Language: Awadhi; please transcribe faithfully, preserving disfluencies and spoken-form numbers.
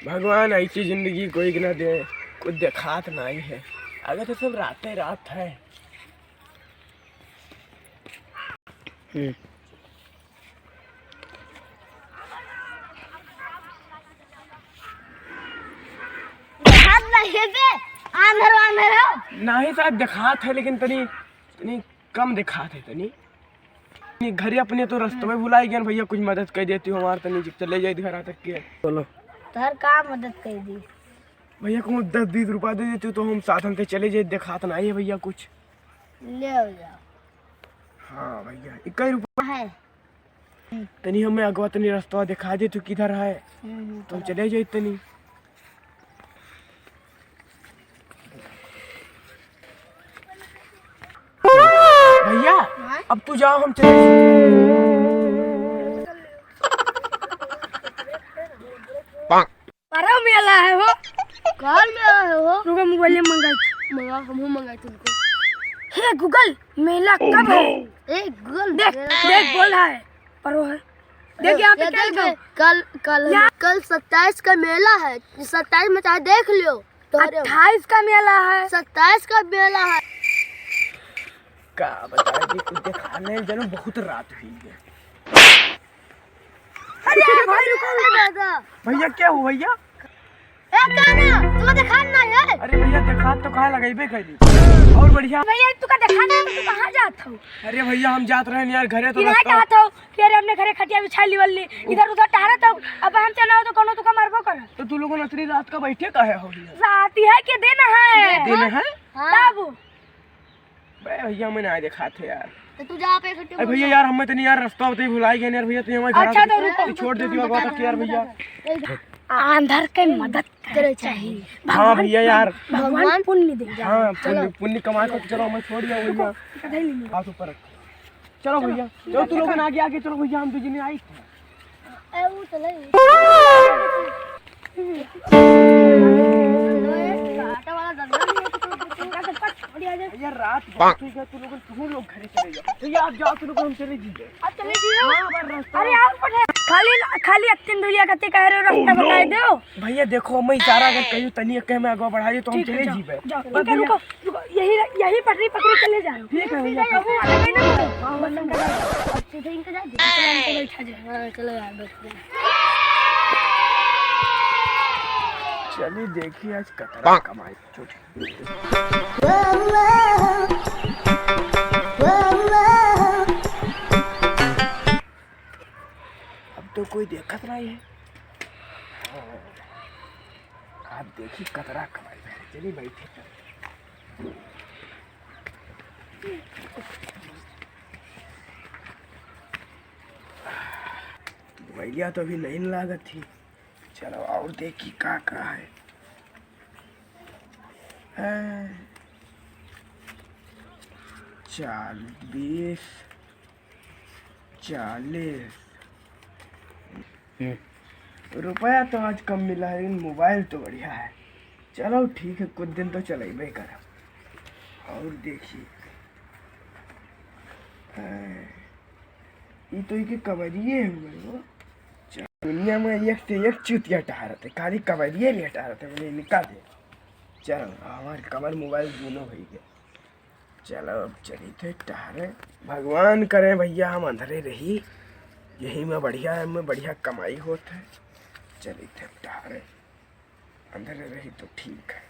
भगवान ऐसी जिंदगी कोई के ना दे, कुछ देखात नाहीं है। अगर तो सब राते रात है। हम्म। देखात नाहीं है बे, आंधर वांधर हो। नाहीं साहब, देखात है, लेकिन तनी, तनी कम देखात है तनी। तनी घरे अपने तो रस्तवे भुलाई गए भैया, कुछ मदद कर देती हो हमार, तनी चले जाए घर तक के। बोलो। तोहर का मदद कर दी? भैया, कहूँ दस बीस रुपया दे देती हो तो हम साधन से चले जाए, देखात नाहीं है भैया कुछ। ले आओ जाओ। हाँ भैया, इक्कीस रुपया है। तनी हमें अगवा तनी रस्तवा देखा दे, तू किधर है? हम्म, हम्म, तो हम चलो। चले जाई तनी। भैया, हाँ? अब तू जाओ, हम चले। परवा मेला है हो। काल मेला है हो। रुको, मोबाइल में मंगाई। मंगा, हमहू मंगाई तुमको। हे Google, मेला कब है? ए Google, देख, मेला कब देख, है? बोल रहा है। परवा है। देख, यहाँ पे ये क्या देख, लिखा है? कल, कल, यहाँ कल सत्ताईस का मेला है। सत्ताईस में चाहे देख लियो। तोहरे अट्ठाईस का मेला है। सत्ताईस का मेला है। का बताई जी, कुछ देखा नहीं, जनो बहुत रात हुई है। अरे भाई, रुको। अरे दादा। भैया, क्या हुआ भैया? ए, का ना? तू देखा ना है? अरे भैया, देखा तो कहाँ लगइबे करी। और बढ़िया। भैया, तू का देखा ना है, तो तू कहाँ जात हो? अरे भैया, हम जात रहे यार घरे तो कि नहीं रास्ता कहत हो कि अरे हमने घरे खटिया बिछा ली वल्ली, इधर उधर टहरत हो, अब हम चला हो तो कोनो तुका मारबो कर। तो तू लोगन अतरी रात का बैठे काहे हो भैया? रात ही है कि दिन है? दिन है? हाँ। तब? बे भैया, मैं ना देखात है यार। तो तू जा पे खटिया अरे भैया यार, हमें तनी यार रास्ता बताई भुलाई गए यार भैया, तू हमारे घर अच्छा, आके तो रुको। तू छोड़ देती हो बात यार भैया। आंधर के मदद करे चाहिए। हाँ भैया यार। भगवान पुण्य दे। हाँ, पुण्य, पुण्य कमा के चलो, हमें छोड़ दिया भैया। कथई नहीं। हाथ ऊपर रख। चलो भैया, चलो तू लोगन आगे, आगे चलो भैया, हम दो जने आई। ए, वो चले। काटा वाला दंगा नहीं है, तो दंगा तो कट छोड़ दिया जाए। भैया, रात बहुत हुई गया, तू लोगन, तू लोग घरे चले जाओ। भैया, आप जाओ, तू लोग, हम चले जी। अब चले जी। हाँ, बस रास्ता। अरे, आओ, पठे। खाली, खाली अत्तिन दुनिया कते कह रहे हो, रास्ता बताए दो। भैया देखो, मैं इशारा अगर कहियो तनी के मैं आगे बढ़ा दी तो हम ठीक है, चले जाओ, जीबे। जाओ। बस रुको, भैया। रुको, रुको, यही, यही पटरी पकड़ के ले जाओ। ठीक है भैया। यही वाला नहीं ना, हाँ, बस हाँ। हम करा। अब सीधे इनके जा, चलो, इनके बैठा जाए। हाँ, चलो यार, बैठ गए। चलिए देखिए आज कतरा कमाई। अब तो कोई देखत नहीं है। आप देखी कतरा कमाई है। चली बैठे। मोबाइलिया तो अभी नहीं लागत थी। चलो और देखी का का है। हैं, चालीस, चालीस। हम्म। रुपया तो आज कम मिला है, लेकिन मोबाइल तो बढ़िया है। चलो ठीक है, कुछ दिन तो चलेबे करब। और देखी, हैं, ई तो इके कमरिये हुए हो। चल, दुनिया में एक से एक चूतिया टहरत है, खाली कमरिये नहीं टहरत है, बोले निकाल दे। चल, हमार कमर मोबाइल दोनों हो गया। चलो, अब चली थे टहरे। भगवान करे भैया, हम अंधरे रही, यही में बढ़िया है, में बढ़िया कमाई होत है। चली थे टहरे, अंधरे रही तो ठीक है।